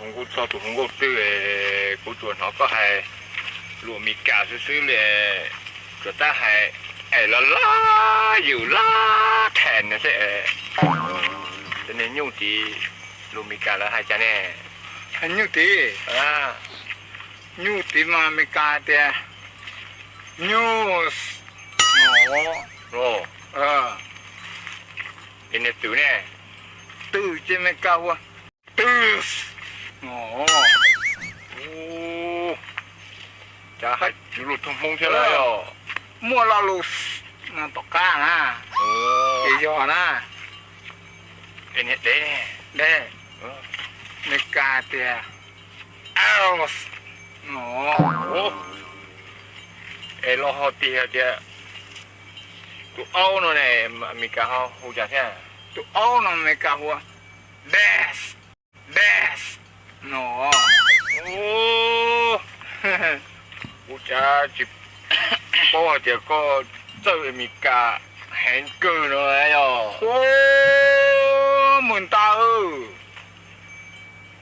Kuv txog tus hluas nkauj twg, kuv tsuas hnov koj hais lus Amelikas xwb xwb li, tsuas tab hais es laj laj yus laj them no xwb. Cov niag nyuj tid lus Amelikas lawv hais cas ne? Nyuj tid, nyuj tid mas Amelikas tias nyuj. Os, es niag twm ne? Twm ces Amelikas hu ua twm. Cas hais lus thoob Hmoob thiab lawm yog? Muaj lo lus no tom qab na, ces yog na. Es niag dev, dev, Amelikas tias ass no. Es los ho tiag tias tus aub no ne, Amelikas ho hu cas thiab? Tus aub no Amelikas hu ua bass, bass no. Kuv cas tsis paub hais tias koj txawj Amelikas heev kawg no yog. Ua, mus ntawd,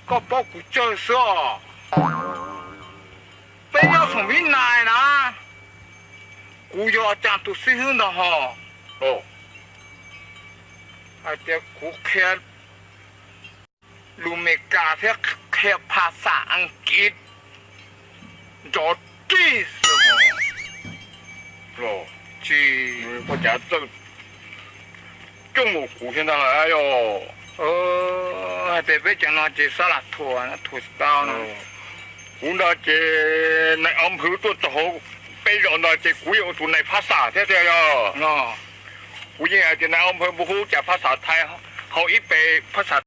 koj paub kuv tsawg xwb os. Peb nyob xoom Vib Nais na, kuv yog cas tus xib hwb ntag hos. Hais tias kuv qhia lus Amelikas thiab qhia phas xam Askiv nrov rij xwb. Tsis, koj cas txawj coob npaum kuv thiab ntag lawm yog. Hais tias peb cov no ces xab las thuam, thuam tsis tau no. Kuv ntag ces nais ob nphwv tuaj txog hauv peb zos ntag ces kuv yeej ua tus nais phab xam thiab tiag yog. Kuv yeej hais tias nais ob nphwv puas hu cas phab xam Thaib, hau ib pes phab xam